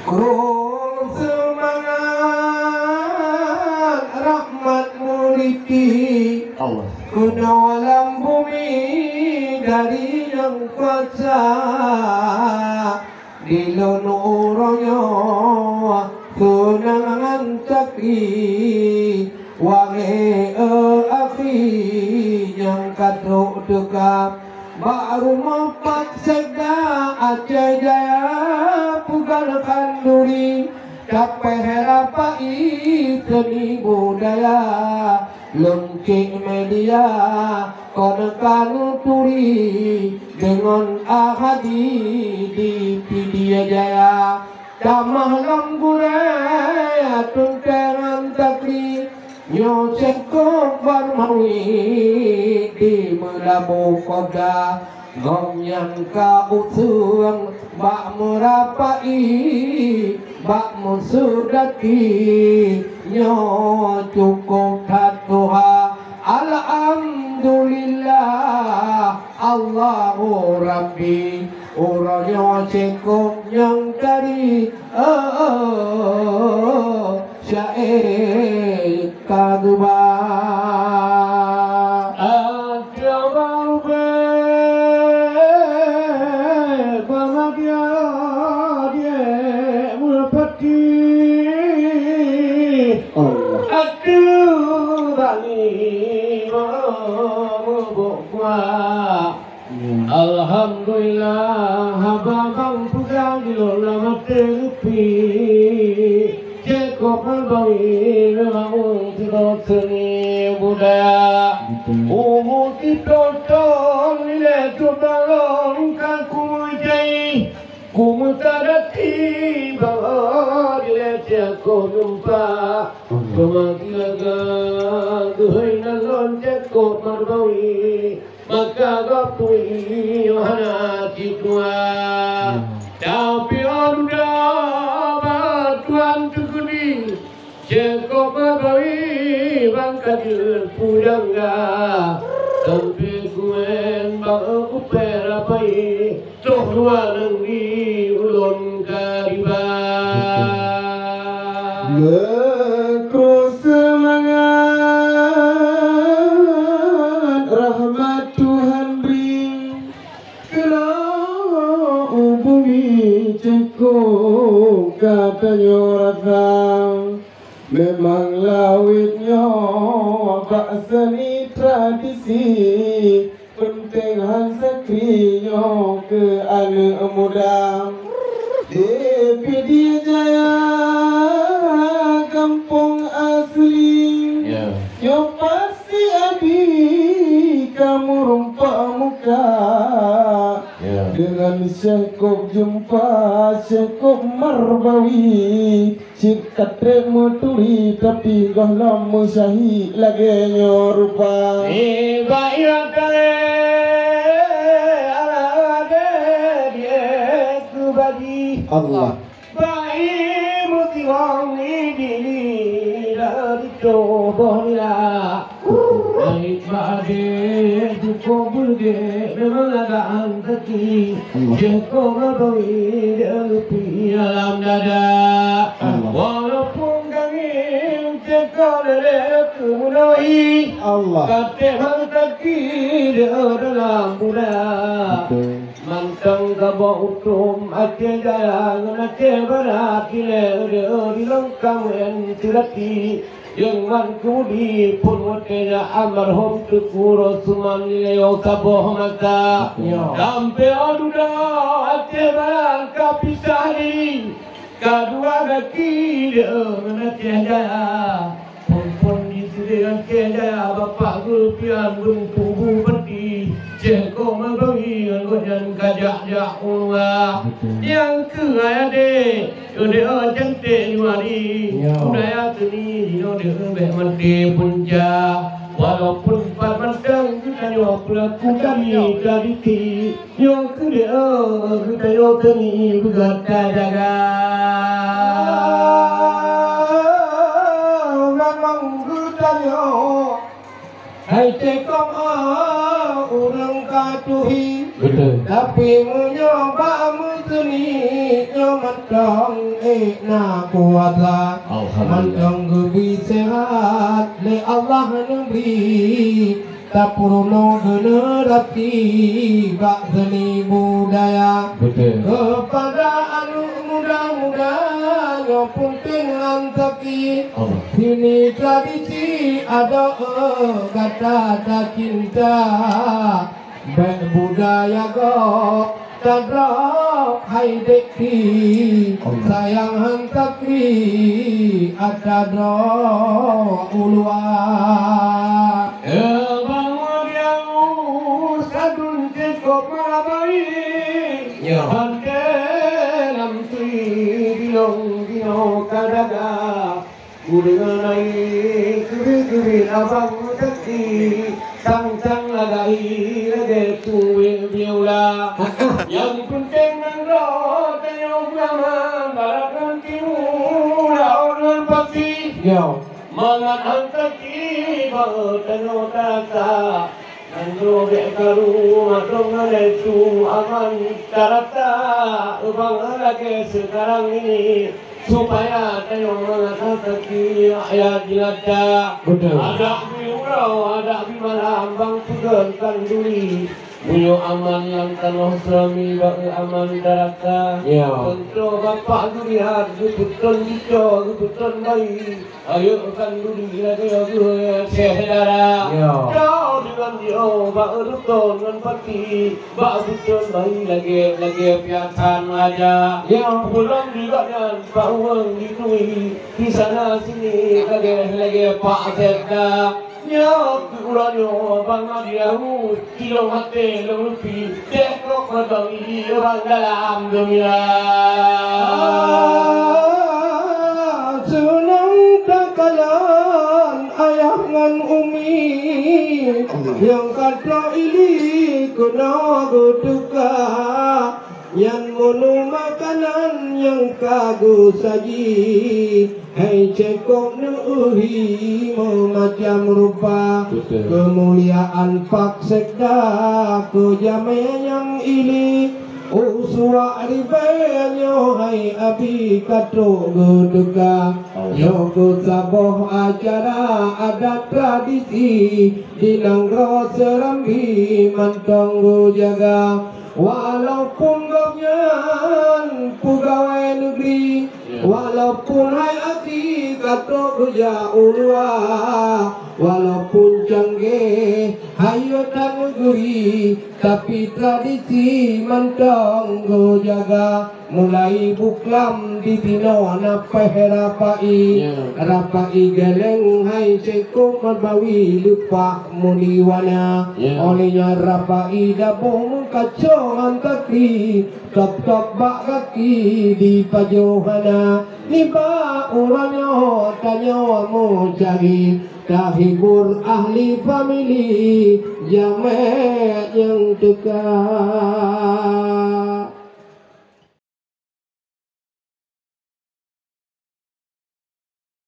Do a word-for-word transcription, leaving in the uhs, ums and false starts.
Kru seumangat rahmat meuriti Allah. Keunoe lam bumi dari nyang kuasa. Di lôn uroe nyoe seunang ngon sakri, wahé akhi nyang ka trok teuka. Bak rumoh Pak Sekda Aceh Jaya peugah khanduri, tapeuhé rapai seuni budaya. Lôn cit media kon ka neuturi deungon ahadi di Pidie Jaya. Tamah lam gurée teuntée ngon sakri, nyoe Syekh Kobar Mawi di Meulaboh Koda. Gobnyan ka useueng bak meurapai, bak meuseudati, nyoe cukôp that tuha. Alhamdulillah, Allahu Rabbi, uroe nyoe cukôp nyang tadi, oh, oh, oh. Syaék ka geuba. Até baro bée, bamadia diek meupati. Allah. Até bani baro meubok kuah. Ya. Alhamdulillah, haba bang peugah di lôn lam até leupi. Cukôp meubawi memang sidroe seuni budaya. Betul. Umu siploh thon ilée cut barong ka kumeujai. Kumeusadati bahwa dilée cukôp jumpa. Hmm. Teuma geugaga geuhôi nan lôn cukôp meubawi. Maka gob tui hana cit dua. Hmm. Tapi óh dudoe bak Tuhan teukeudi, cukôp meubawi bang ka jeuet peujangga. Sampoe kumén bak kupée rapai, toh luwa nanggroe ulôn ka riba. Betul. Meukru seumangat rahmat Tuhan bri, keunoe u bumi cukôp ka tanyoe rasa. Memang lawét nyoe bak seuni tradisi, peunteng han sakri nyoe keu aneuëk muda. Di Pidie Jaya gampông asli. Ya. Nyoe pasti Abi ka meureumpok muka. Ya. Deungon Syekh Kob jumpa, Syekh Kob Marbawi. Cit ka treb meuturi, tapi gohlom meusyahid lagée nyoe rupa. Nibak ié kayée ala lagée dié keubadi. Allah. Bai meusiwang di diri dari tuboh nila. Langét bak adé, duko beuleuge, memang lagak anteuk. Allah. Jeuet keu meubawi di alam dada. Allah. Walaupun kami teuka lé keumeunoi. Allah. Katé mantaki di dalam budak. Betul. Mantong saboh utom Aceh Jaya ngon Aceh Barat, dilée di lôn kawen seulati. Nyang man keumudi phon watée nyan almarhum Teuku Rosuman dilée saboh mata. Ya. Sampoe óh dudoe Aceh Barat ka pisah diri. Ka dua gaki deungon Aceh Jaya. Phon-phon di sidéh Aceh Jaya, bapak geupian beutubu peuti. Céh kok meubawi ngon gobnyan ka jak-jak u luwa. Betul. Nyang keu ayah deh, udeh cantik nyuari. Ya. Budaya seni jinoe deuh bék maté punca. Walaupun pat mantong geutanyoe peulaku tari tradisi. Nyoe keuneuk geutanyoe teungoh beugata jaga. Memang geutanyoe hai teukom ureuëng ka tuhi. Betul. Tapi meunyoe bak Seni nyoe mantong ék na kuasa, alhamdulillah, mantong geubri sehat lé Allah neubri. Tapeurunoe generasi bak seni budaya. Betul. Keupada aneuk muda-muda nyoe peunteng hantakri. Allah. Seni tradisi adat gata tacinta. Bèk budaya gob tadrob hai dek kri, Allah, sayang hantakri ata droe u luwa. Eh, bangun ya, sadun cukôp meuramai. Ya. Bangke lam tui bilong binoe ka daga. Kudeungoe na keubiet-keubiet abang meuteuki, sang-sang lagak lagèe tuwék biola. Nyang peunteng nanggroe tanyoe beuaman, barat ngon timu, laôt ngon pasi. Yo. Mangat hantakri bak tanyoe tarasa. Nanggroe bèk karu, mantong ngon lé su aman tarasa, ubang lagèe seukarang ini, supaya tanyoe mangat hantakri rakyat jeulata. Betul. Adak bri uroe, adak bri malam, bang peugöt khanduri. Meunyoe aman lam tanoh Seulami, bak aman tarasa. Ya. Contoh bapak geurihat, geupeutrön jico, geupeutrön bayi. Ayo kan duduk lagèe geuh syedara. Ya. Kau deungon jioe bak ruton ngon pati, bak buton bayi lagèe, lagèe piasan raja. Ya. Pulang juga nyan bak ureueng ditui, di sana sini lagèe, lagèe pak sekda. Nyoe keu uroe nyoe Bang Madi Daud. Tilông até lông lupi, deh trok meuteumé di ureueng dalam dunia. Seunang takalon ayah ngon umi, nyang ka trok ili keunoe geuteuka. Nyan menu makanan nyang ka geusaji, hai cukôp neu'uhi meumacam rupa. Betul. Keumuliaan pak sekda keu jamèe nyang ili, u suwak ribèe nyoe hai abi ka trok geuteuka. Oh. Nyoe keuh saboh acara adat tradisi di nanggroe Serambi mantong geujaga. Walaupun gobnyan peugawai neugri, ya, walaupun hai asi ka trok geujak u luwa, walaupun canggih hai yôh that neugri, tapi tradisi mantong geujaga. Mulai buklam di tinoe na pèh rapai, ya, rapai galeng hai cukôp meubawi leupah meuliwana. Ya. Óh lheueh nyan rapai daboh meukaco ngon takri, tôb-tôb bak gaki dipajoh hana. Nibak uroe nyoe tanyoe meucari, tahibur ahli famili jamèe nyang teuka.